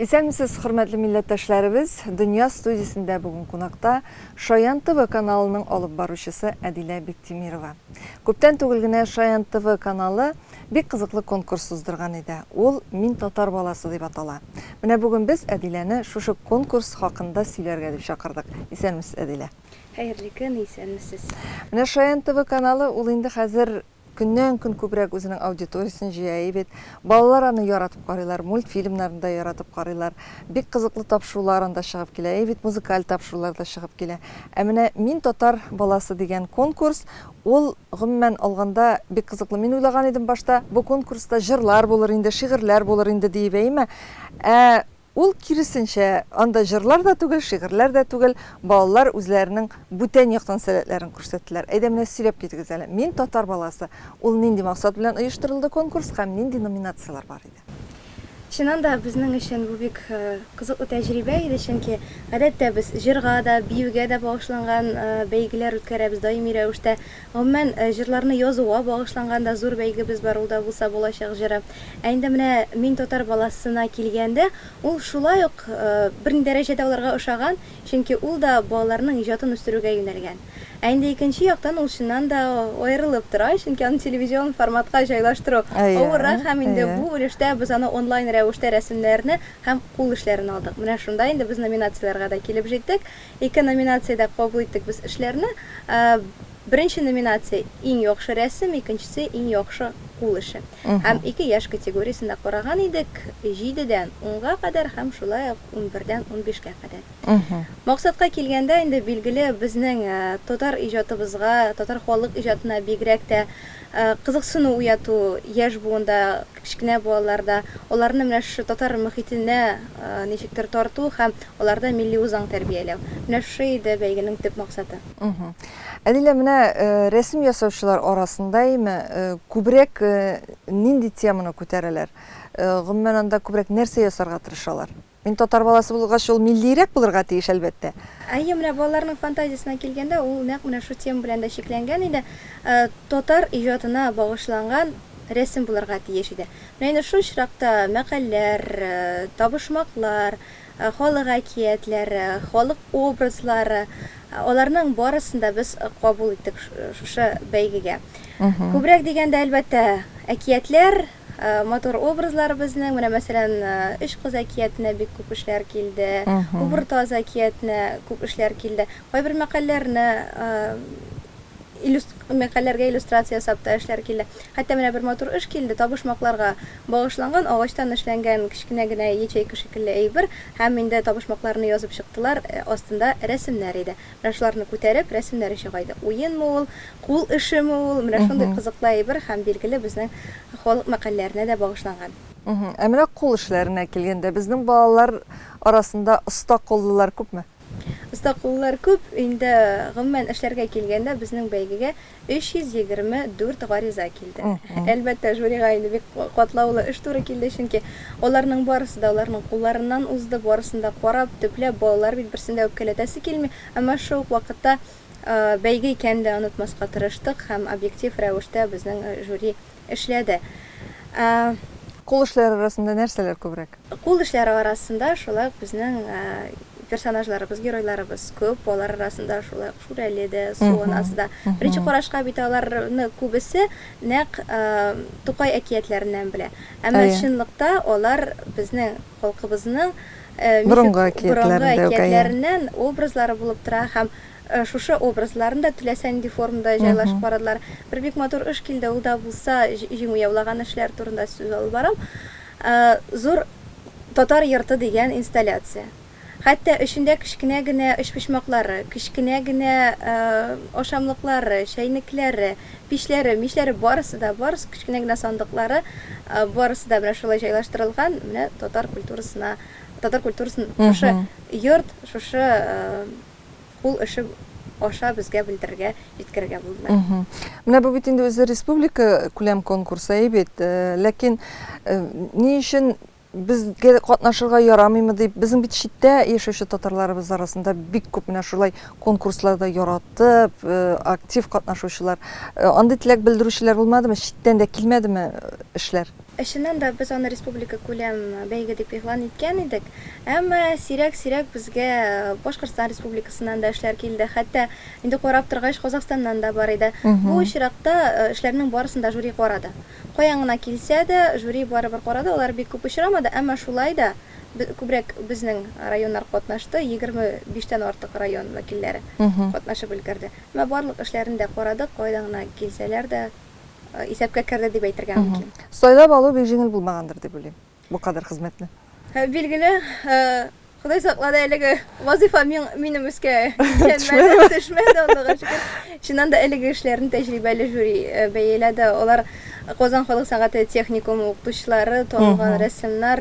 Исәнмесез, хөрмәтле милләттәшләребез! Дөнья студиясендә бүген кунакта Шаян ТВ каналының алып баручысы Әдилә Биктимирова. Күптән түгел генә Шаян ТВ каналы бик кызыклы конкурс уздырган иде. Ул Мин татар баласы дип атала. Менә бүген без Әдиләне шушы конкурс хакында сөйләргә дип чакырдык. Исәнмесез, Әдилә! Хәерле көн, исәнмесез! Менә Шаян ТВ каналы ул инде хәзер көннән-көн күбрәк үзенең аудиториясен җыя и бит. Балалар аны яратып карыйлар, мультфильмнарны да яратып карыйлар. Бик кызыклы тапшырулар анда чыгып килә, и бит музыкаль тапшырулар да чыгып килә. Ә менә Мин татар баласы дигән конкурс, ул гомумән алганда бик кызыклы. Мин уйлаган идем башта, бу конкурста җырлар булыр инде, шигырьләр булыр инде диеп, әйеме? Ә Ул, киресенчә, анда җырлар да түгел, шигырьләр дә түгел, балалар үзләренең бүтән яктан сәләтләрен күрсәттеләр. Әйдә, менә сөйләп китегез әле. Мин татар баласы. Ул нинди максат белән оештырылды конкурс һәм нинди номинацияләр бар иде? Чыннан да, безнең өчен бу бик кызыклы тәҗрибә иде, чөнки, гадәттә, без җырга да, биюгә дә багышланган бәйгеләр үткәрәбез даими рәвештә. Гомумән, җырларны язуга багышланган да зур бәйгебез бар, ул да булса Булачак җыры. Ә инде менә Мин татар баласына килгәндә, ул шулай ук берни дәрәҗәдә аларга ошаган, чөнки ул да балаларның иҗатын үстерүгә юнәлгән. Ә инде икенче яктан ул чыннан да аерылып тора, чөнки аны телевизион форматка җайлаштыру авыррак һәм инде бу өлештә без аны онлайн рәвештә рәсемнәрне һәм кул эшләрен алдык. Менә шунда инде без номинацияләргә дә килеп җиттек. Ике номинациядә кабул иттек без эшләрне. Беренче номинация, иң яхшы рәсем, икенчесе, иң яхшы кул эше. Һәм ике яшь категориясен дә караган идек, җидедән унга кадәр һәм шулай ук унбердән унбишкә кадәр. Максатка килгәндә, инде билгеле, безнең татар иҗатыбызга, татар халык иҗатына бигрәк тә кызыксыну уяту яшь буында, кечкенә балаларда, аларны менә шушы татар мохитенә ничектер тарту һәм аларда милли үзаң тәрбияләү. Менә шушы иде бәйгенең төп максаты. Әдилә, менә рәсем ясаучылар арасында име күбрәк нинди теманы күтәрәләр? Гомумән, анда күбрәк нәрсә ясарга тырышалар? Мин татар баласы булгач, ул миллиерәк булырга тиеш, әлбәттә. Әйе, менә балаларның фантазиясенә килгәндә, ул нәкъ менә шул тема белән дә чикләнгән иде. Татар иҗатына багышланган рәсем булырга тиеш иде. Менә инде шул очракта мәкальләр, табышмаклар, халык әкиятләре, халык образлары, аларның барысын да без кабул иттек шушы бәйгегә. Күбрәк дигәндә, әлбәттә, әкиятләр, матур образлар безнең. Менә, мәсәлән, Өч кыз әкиятенә бик күп эшләр килде, Убыр таз әкиятенә күп эшләр килде. Кайбер мәкальләрне мәкальләргә иллюстрация ясап та эшләр килде. Хәтта менә бер матур эш килде, табышмакларга багышланган, агачтан эшләнгән кечкенә генә ячейка шикелле әйбер, һәм инде табышмакларны язып чыктылар, астында рәсемнәр иде. Менә шуларны күтәреп, рәсемнәре чыга иде. Уенмы ул, кул эшеме ул, менә шундый кызыклы әйбер һәм, билгеле, безнең халык мәкальләренә дә багышланган. Ә менә кул эшләренә килгәндә, безнең балалар арасында оста куллылар күпме? Оста куллар күп, инде гомумән эшләргә килгәндә, безнең бәйгегә 324 гариза килде. Әлбәттә, жюрига инде бик катлаулы эш туры килде, чөнки аларның барысы да аларның кулларыннан узды, барысын да карап, төпләп, балалар бит берсен дә үпкәләтәсе килми, әмма шул ук вакытта бәйге икәнен дә онытмаска тырыштык һәм объектив рәвештә безнең жюри эшләде. Кул эшләре арасында нәрсәләр күбрәк? Кул эшләре арасында шулай ук безнең персонажларыбыз, геройларыбыз күп. Алар арасында шулай ук Шүрәле дә, Су анасы да. Беренче карашка бит аларны күбесе нәкъ Тукай әкиятләреннән белә. Әмма чынлыкта алар безнең халкыбызның борынгы әкиятләреннән образлары булып тора һәм Шушы образларны да теләсә нинди формада җайлашып карадылар. Бер бик матур эш килде, ул да булса җиңү яулаган эшләр турында сүз алып барам. Зур татар йорты дигән инсталляция. Хәтта эчендә кечкенә генә өчпочмаклары, кечкенә генә ашамлыклары, чәйнекләре, пичләре, мичләре барысы да бар, кечкенә генә сандыклары, барысы да менә шулай җайлаштырылган. Менә татар культурасына, татар культурасын шушы йорт, шушы кул эше аша безгә белдерергә, җиткерергә булдылар. Менә бу бит инде үзе республика күләм конкурсы, әйе бит. Ләкин ни өчен безгә катнашырга ярамыймы дип, безнең бит читтә яшәүче татарларыбыз арасында бик күп менә шулай конкурсларда яратып, актив катнашучылар. Андый теләк белдерүчеләр булмадымы? Читтән дә килмәдеме эшләр? Чыннан да, без аны республика күләм бәйге дип игълан иткән идек. Әмма сирәк-сирәк безгә Башкортстан Республикасыннан да эшләр килде. Хәтта инде карап торгач, Казахстаннан да бар иде. Бу очракта эшләрнең барысын да жюри карады. Каян гына килсә дә, жюри барыбер карады. Алар бик күп очрамады, әмма шулай да күбрәк безнең районнар катнашты, 25 тән артык район вәкилләре катнашып өлгерде. Әмма барлык эшләрне дә карадык, кайдан гына килсәләр дә, исәпкә керде дип әйтергә мөмкин. Сайлап алу бик җиңел булмагандыр дип уйлыйм, бу кадәр хезмәтне. Билгеле, Ходай саклады, әлеге вазыйфа минем өскә йөкләнмәде, төшмәде, Аллага шөкер. Чыннан да әлеге эшләрне тәҗрибәле жюри бәяләде. Алар Казан халык сәнгате техникумы укытучылары, танылган рәссамнар,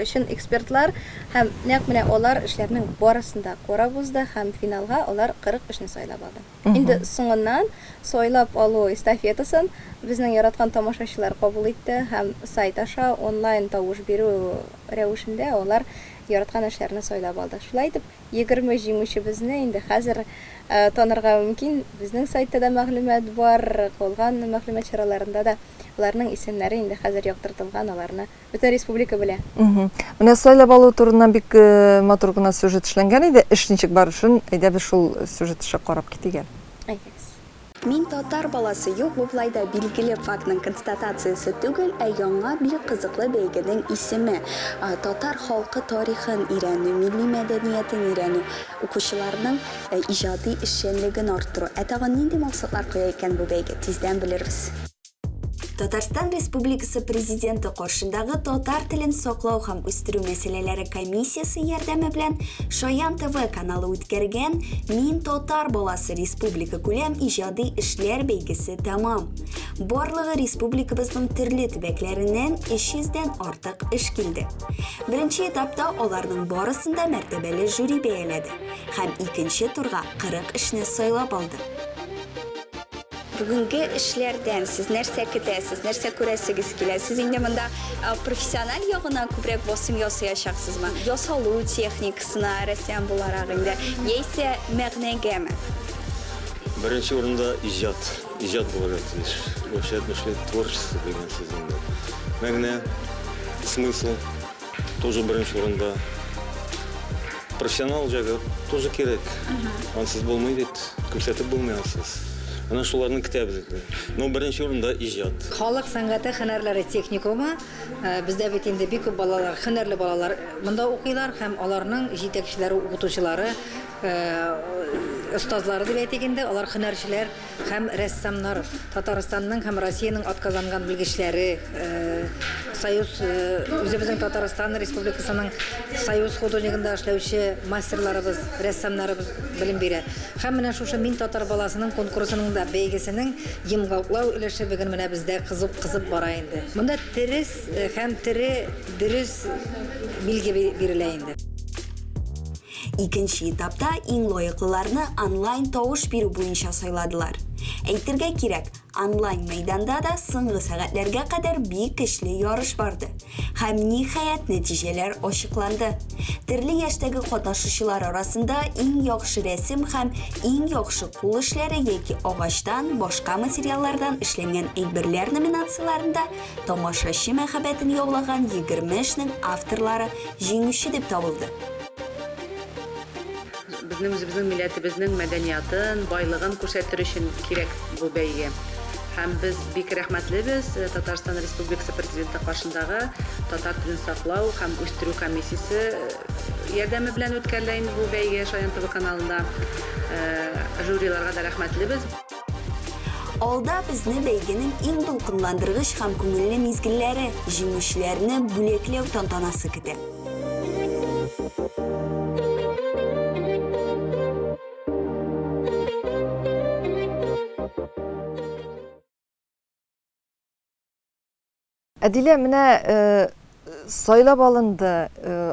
чын экспертлар һәм нәкъ менә алар эшләрнең барысын да карап узды һәм финалга алар 40 эшне сайлап алды. Инде соңыннан сайлап алу эстафетасын безнең яраткан тамашачылар кабул итте һәм сайт аша онлайн тавыш бирү рәвешендә алар яраткан эшләрне сайлап алды. Шулай итеп, 20 җиңүчебезне инде хәзер танырга мөмкин. Безнең сайтта да мәгълүмат бар, калган мәгълүмат чараларында да аларның исемнәре инде хәзер яктыртылган, аларны Бөтен республика белә. Менә сайлап алу турыннан бик матур гына сюжет эшләнгән иде. Эш ничек барышын, әйдә без шул сюжет аша карап китик әле. Әйдәгез. Мин татар баласы, юк, бу болай да билгеле фактның констатациясе түгел, ә яңа бик кызыклы бәйгенең исеме. Татар халкы тарихын өйрәнү, милли мәдәниятен өйрәнү, укучыларның иҗади эшчәнлеген арттыру. Ә тагын нинди максатлар куя икән бу бәйге, тиздән белербез. Татарстан Республикасы Президенты каршындагы татар телен саклау һәм үстерү мәсьәләләре комиссиясе ярдәме белән Шаян ТВ каналы үткәргән Мин татар баласы республика күләм иҗади эшләр бәйгесе тәмам. Барлыгы республикабызның төрле төбәкләреннән 300 дән артык эш килде. Беренче этапта аларның барысын да мәртәбәле жюри бәяләде һәм икенче турга 40 эшне сайлап алды. Бүгенге эшләрдән сез нәрсә көтәсез, нәрсә күрәсегез килә? Сез инде монда профессиональ ягына күбрәк басым ясаячаксызмы? Ясалу техникасына, рәссам буларак инде, яисә мәгънәгәме? Беренче урында иҗат. Иҗат булырга тиеш. Вообще әйтмешли, творчество дигән сүз инде. Мәгънә, смысл. Тоже беренче урында. Профессионал җагы тоже кирәк. Ансыз булмый бит. Күрсәтеп булмый ансыз. Менә шуларны көтәбез инде. Но беренче урында иҗат. Халык сәнгате һөнәрләре техникумы, бездә бит инде бик күп балалар, һөнәрле балалар монда укыйлар һәм аларның җитәкчеләре, укытучылары, остазлары дип әйтик инде, алар һөнәрчеләр. Һәм рәссамнар, Татарстанның һәм Россиянең атказанган белгечләре, Союз, үзебезнең Татарстан Республикасының Союз художнигында эшләүче мастерларыбыз, рәссамнарыбыз белем бирә. Һәм менә шушы Мин татар баласының конкурсының да бәйгесенең йомгаклау өлеше бүген менә бездә кызып кызып бара инде. Монда терес һәм тере, дөрес билге бирелә инде. Икенче этапта иң лаеклыларны онлайн тавыш бирү буенча сайладылар. Әйтергә кирәк, онлайн мәйданда да соңгы сәгатьләргә кадәр бик көчле ярыш барды. Һәм ниһаять нәтиҗәләр ачыкланды. Төрле яшьтәге катнашучылар арасында иң яхшы рәсем һәм иң яхшы кул эшләре яки агачтан, башка материаллардан эшләнгән әйберләр номинацияләрендә тамашачы мәхәббәтен яулаган 20 эшнең авторлары җиңүче дип табылды. Безнең үзебезнең милләтебезнең мәдәниятын, байлыгын күрсәтер өчен кирәк бу бәйге. Һәм без бик рәхмәтлебез Татарстан Республикасы Президенты каршындагы татар телен саклау һәм үстерү комиссиясе ярдәме белән үткәрелә инде бу бәйге Шаян ТВ каналында. Жюриларга да рәхмәтлебез. Алда безне бәйгенең иң дулкынландыргыч һәм күңелле мизгелләре, җиңүчеләрне бүләкләү тантанасы көтә. Әдилә, менә сайлап алынды,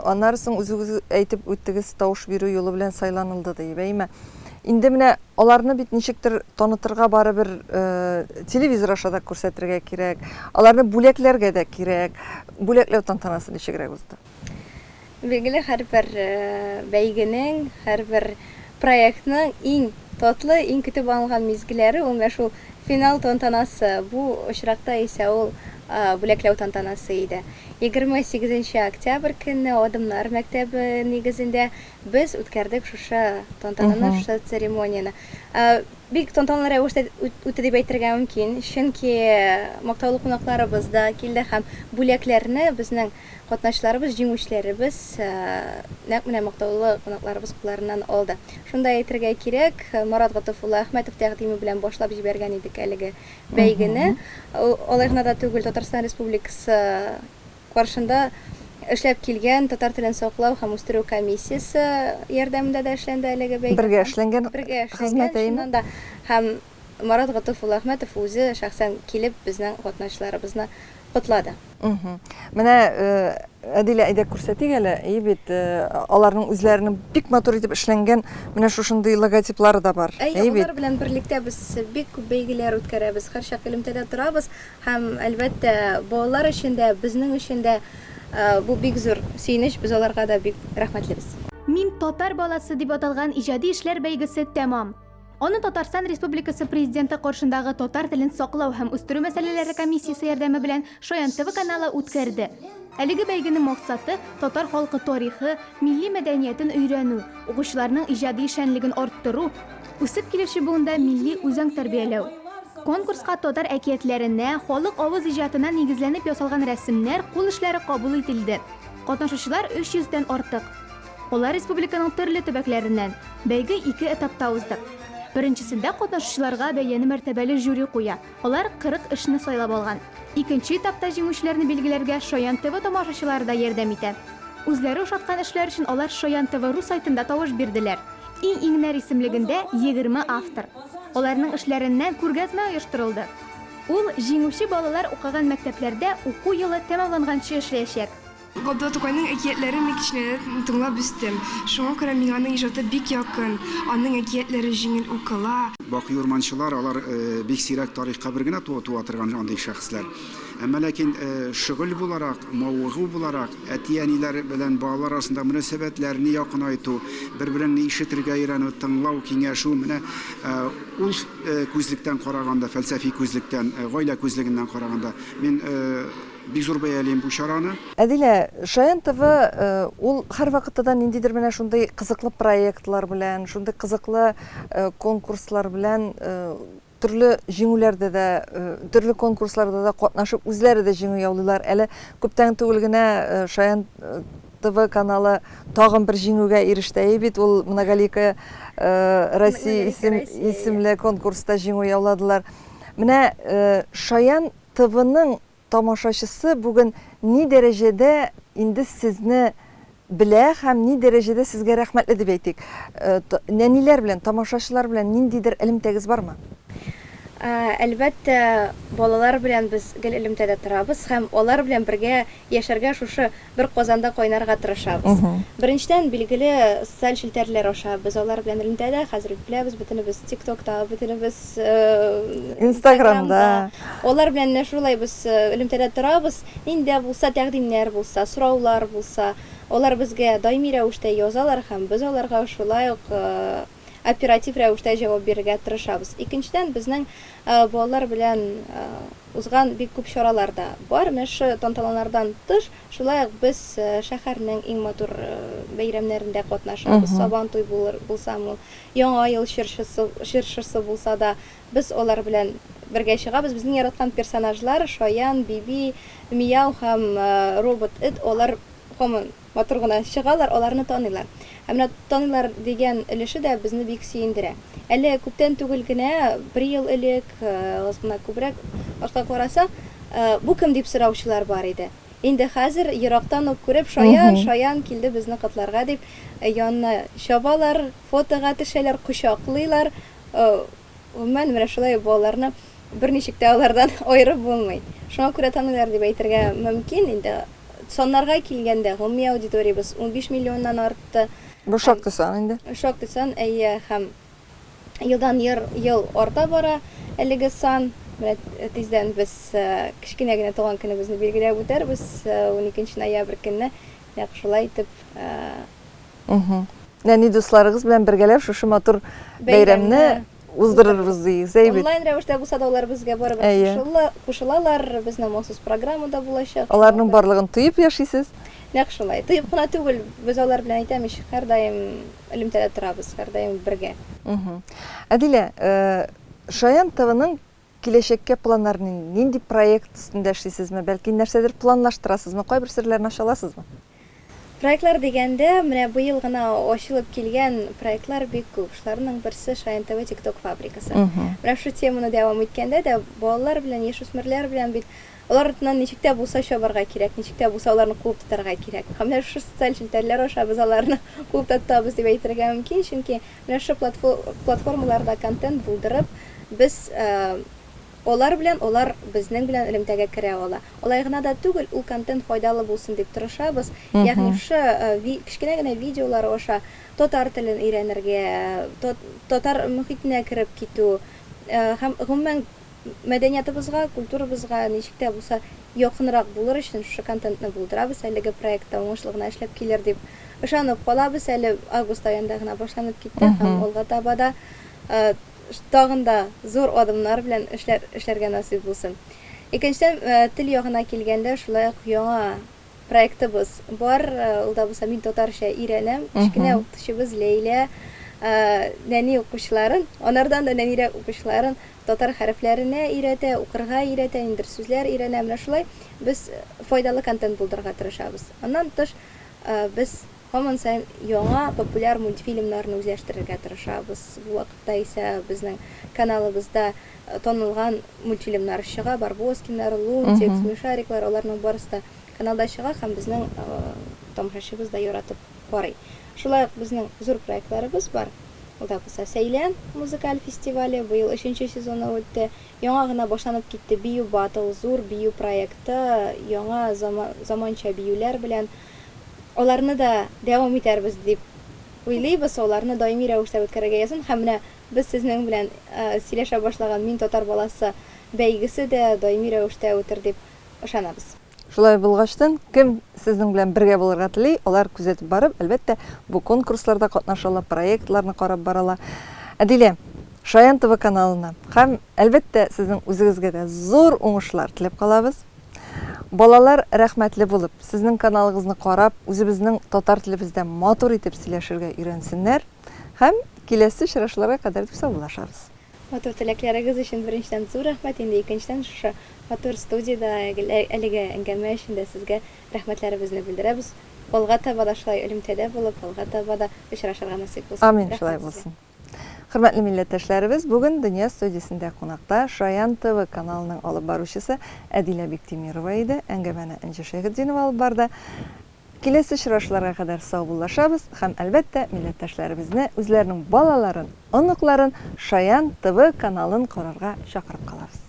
аннары соң үзегез әйтеп үттегез, тавыш бирү юлы белән сайланылды диеп, әйеме? Инде менә аларны бит ничектер танытырга барыбер телевизор аша да күрсәтергә кирәк, аларны бүләкләргә дә кирәк. Бүләкләү тантанасы ничегрәк узды? Билгеле, һәрбер бәйгенең, һәрбер проектның иң татлы, иң көтеп алынган мизгелләре ул менә шул Финал тантанасы, бу очракта исә ул бүләкләү тантанасы иде. 28 нче октябрь көнне Адымнар мәктәбе нигезендә без үткәрдек шушы тантананы, шушы церемонияне. Бик тантаналы рәвештә үтте дип әйтергә мөмкин, чөнки мактаулы кунакларыбыз да килде һәм бүләкләрне безнең катнашчыларыбыз, җиңүчеләребез нәкъ менә мактаулы кунакларыбыз кулларыннан алды. Шуны да әйтергә кирәк, Марат Готыф улы Әхмәтов тәкъдиме белән башлап җибәргән идек әлеге бәйгене. Алай гына да түгел, Татарстан Республикасы каршында эшләп килгән татар телен саклау һәм үстерү комиссиясе ярдәмендә дә эшләнде әлеге бәйге. Бергә эшләнгән Бергә эшләнгән, хезмәт, әйеме? чыннан да. Һәм Марат Готыф улы Әхмәтов үзе шәхсән килеп безнең катнашчыларыбызны котлады. Менә, Әдилә, әйдә күрсәтик әле, әйе бит, аларның үзләренең бик матур итеп эшләнгән менә шушындый логотиплары да бар, Әйе, әйе бит? алар белән берлектә без бик күп бәйгеләр үткәрәбез, һәрчак элемтәдә торабыз. Һәм, әлбәттә, балалар өчен дә, безнең өчен дә бу бик зур сөенеч, без аларга да бик рәхмәтлебез. Мин татар баласы дип аталган иҗади эшләр бәйгесе тәмам. Аны Татарстан Республикасы Президенты каршындагы татар телен саклау һәм үстерү мәсьәләләре комиссиясе ярдәме белән Шаян ТВ каналы үткәрде. Әлеге бәйгенең максаты, татар халкы тарихы, милли мәдәниятен өйрәнү, укучыларның иҗади эшчәнлеген арттыру, үсеп килүче буында милли үзаң тәрбияләү. Конкурска татар әкиятләренә, халык авыз иҗатына нигезләнеп ясалган рәсемнәр, кул эшләре кабул ителде. Катнашучылар 300 дән артык. Алар республиканың төрле төбәкләреннән. Бәйге ике этапта узды. Беренчесендә катнашучыларга бәяне мәртәбәле жюри куя. Алар 40 эшне сайлап алган. Икенче этапта җиңүчеләрне билгеләргә Шаян ТВ тамашачылары да ярдәм итә. Үзләре ошаткан эшләр өчен алар Шаян ТВ ру сайтында тавыш бирделәр. Иң-иңнәр исемлегендә 20 автор. Аларның эшләреннән күргәзмә оештырылды. Ул җиңүче балалар укыган мәктәпләрдә уку елы тәмамланганчы эшләячәк. Габдулла Тукайның әкиятләрен мин кечкенәдән тыңлап үстем. Шуңа күрә миңа аның иҗаты бик якын. Аның әкиятләре җиңел укыла. Бакый урманчылар, алар бик сирәк тарихка бер генә туа торган андый шәхесләр. Әмма ләкин шөгыль буларак, мавыгу буларак, әти-әниләр белән балалар арасында мөнәсәбәтләрне якынайту, бер-береңне ишетергә өйрәнү, тыңлау, киңәшү, менә ул күзлектән караганда, фәлсәфи күзлектән, гаилә күзлегеннән караганда, мин бик зур бәялим бу чараны. Әдилә, Шаян ТВ ул һәрвакытта да ниндидер менә шундый кызыклы проектлар белән, шундый кызыклы конкурслар белән төрле җиңүләрдә дә, төрле конкурсларда да катнашып, үзләре дә җиңү яулыйлар. Әле күптән түгел генә Шаян ТВ каналы тагын бер җиңүгә иреште. Әйе бит, ул Многоликая Россия исемле конкурста җиңү яуладылар. Менә Шаян ТВның Тамашачысы бүген ни дәрәҗәдә инде сезне белә һәм ни дәрәҗәдә сезгә рәхмәтле дип әйтик? Нәниләр белән, тамашачылар белән ниндидер элемтәгез бармы? Әлбәттә, балалар белән без гел элемтәдә торабыз һәм алар белән бергә яшәргә, шушы бер казанда кайнарга тырышабыз. Беренчедән, билгеле, социаль челтәрләр аша без алар белән элемтәдә. Хәзер бит беләбез, бөтенебез ТикТокта, бөтенебез Инстаграмда. Алар белән менә шулай без элемтәдә торабыз. Нинди дә булса тәкъдимнәр булса, сораулар булса, алар безгә даими рәвештә язалар һәм без аларга шулай ук оператив рәвештә җавап бирергә тырышабыз. Икенчедән, безнең балалар белән узган бик күп чаралар да бар. Менә шушы тантаналардан тыш, шулай ук без шәһәрнең иң матур бәйрәмнәрендә катнашабыз. Сабантуй булыр, булсамы ул, Яңа ел чыршысы, чыршысы булса да, без алар белән бергә чыгабыз. Безнең яраткан персонажлар, Шаян, Биби, Мияу һәм робот эт, алар һаман Матур гына чыгалар, аларны таныйлар. Ә менә таныйлар дигән өлеше дә безне бик сөендерә. Әле күптән түгел генә, бер ел элек, аз гына күбрәк артка карасак, бу кем дип сораучылар бар иде. Инде хәзер ерактан ук күреп, Шаян, Шаян килде безне котларга дип, янына чабалар, фотога төшәләр, кочаклыйлар. Гомумән, менә шулай балаларны берничек тә алардан аерып булмый. Шуңа күрә таныйлар дип әйтергә мөмкин. Инде саннарга килгәндә, гомуми аудиториябез 15 миллионнан артты. Бу шактый сан инде. Шактый сан, әйе, һәм елдан ел арта бара әлеге сан. Менә тиздән без кечкенә генә туган көнебезне билгеләп үтәрбез, 12 ноябрь көнне. Нәкъ шулай итеп. Нәни дусларыгыз белән бергәләп шушы матур бәйрәмне. уздырырбыз дигез, әйе бит? Онлайн рәвештә булса да алар безгә барыбер кушылалар, безнең махсус программа да булачак. Аларның барлыгын тоеп яшисез? Нәкъ шулай. Тоеп кына түгел, без алар белән әйтәм ич, һәрдаим элемтәдә торабыз, һәрдаим бергә. Әдилә, Шаян ТВның киләчәккә планнары нинди? Нинди проект өстендә эшлисезме? Бәлки нәрсәдер планлаштырасызмы? Кайбер серләрне ача аласызмы? Проектлар дигәндә, менә быел гына ачылып килгән проектлар бик күп. Шуларның берсе Шаян ТВ TikTok фабрикасы. Менә шушы теманы дәвам иткәндә дә, балалар белән, яшүсмерләр белән бит алар артыннан ничек тә булса чабарга кирәк, ничек тә булса аларны куып тотарга кирәк. Һәм менә шушы социаль челтәрләр аша без аларны куып та тотабыз дип әйтергә мөмкин, чөнки менә шушы платформаларда контент булдырып, без Алар белән алар безнең белән элемтәгә керә ала. Алай гына да түгел, ул контент файдалы булсын дип тырышабыз. Ягъни шушы кечкенә генә видеолар аша татар телен өйрәнергә, татар мохитенә кереп китү һәм гомумән мәдәниятыбызга, культурабызга ничек тә булса якынрак булыр өчен шушы контентны булдырабыз. Әлеге проект та уңышлы гына эшләп килер дип ышанып калабыз. Әле август аенда гына башланып китте һәм алга таба да Тагын да зур адымнар белән эшләр эшләргә насыйп булсын. Икенчедән, тел ягына килгәндә, шулай ук яңа проектыбыз бар. Ул да булса Мин татарча өйрәнәм. Кечкенә укытучыбыз Ләйлә нәни укучыларын, анардан да нәнирәк укучыларын татар хәрефләренә өйрәтә, укырга өйрәтә, ниндидер сүзләр өйрәнә. Менә шулай без файдалы контент булдырырга тырышабыз. Аннан тыш, без Һаман саен яңа популяр мультфильмнарны үзләштерергә тырышабыз. Бу вакытта исә безнең каналыбызда танылган мультфильмнар чыга, Барбоскиннар, Лунтик, Смешариклар, аларның барысы да каналда чыга һәм безнең тамашачыбыз да яратып карый. Шулай ук безнең зур проектларыбыз бар. Ул да булса Сәйлән музыкаль фестивале, быел өченче сезоны үтте. Яңа гына башланып китте Бию батл, зур бию проекты, яңа заманча биюләр белән. Аларны да дәвам итәрбез дип уйлыйбыз, аларны даими рәвештә үткәрергә язсын. Һәм менә без сезнең белән сөйләшә башлаган Мин татар баласы бәйгесе дә даими рәвештә үтер дип ышанабыз. Шулай булгачтын, кем сезнең белән бергә булырга тели, алар күзәтеп барып, әлбәттә, бу конкурсларда катнаша ала, проектларны карап бара ала. Әдилә, Шаян ТВ каналына һәм, әлбәттә, сезнең үзегезгә дә зур уңышлар теләп калабыз. Балалар рәхмәтле булып, сезнең каналыгызны карап, үзебезнең татар телебездә матур итеп сөйләшергә өйрәнсеннәр һәм киләсе очрашуларга кадәр дип саубуллашабыз. Матур теләкләрегез өчен беренчедән зур рәхмәт, инде икенчедән шушы матур студиядә әлеге әңгәмә өчен дә сезгә рәхмәтләребезне белдерәбез. Алга таба да шулай элемтәдә булып, алга таба да очрашырга насыйп булсын. Амин, шулай булсын. Хөрмәтле милләттәшләребез, бүген Дөнья студиясендә кунакта Шаян ТВ каналының алып баручысы Әдилә Биктимирова иде. Әңгәмәне Энҗе Шәйхетдинова алып барды. Киләсе очрашуларга кадәр саубуллашабыз һәм, әлбәттә, милләттәшләребезне, үзләренең балаларын, оныкларын Шаян ТВ каналын карарга чакырып калабыз.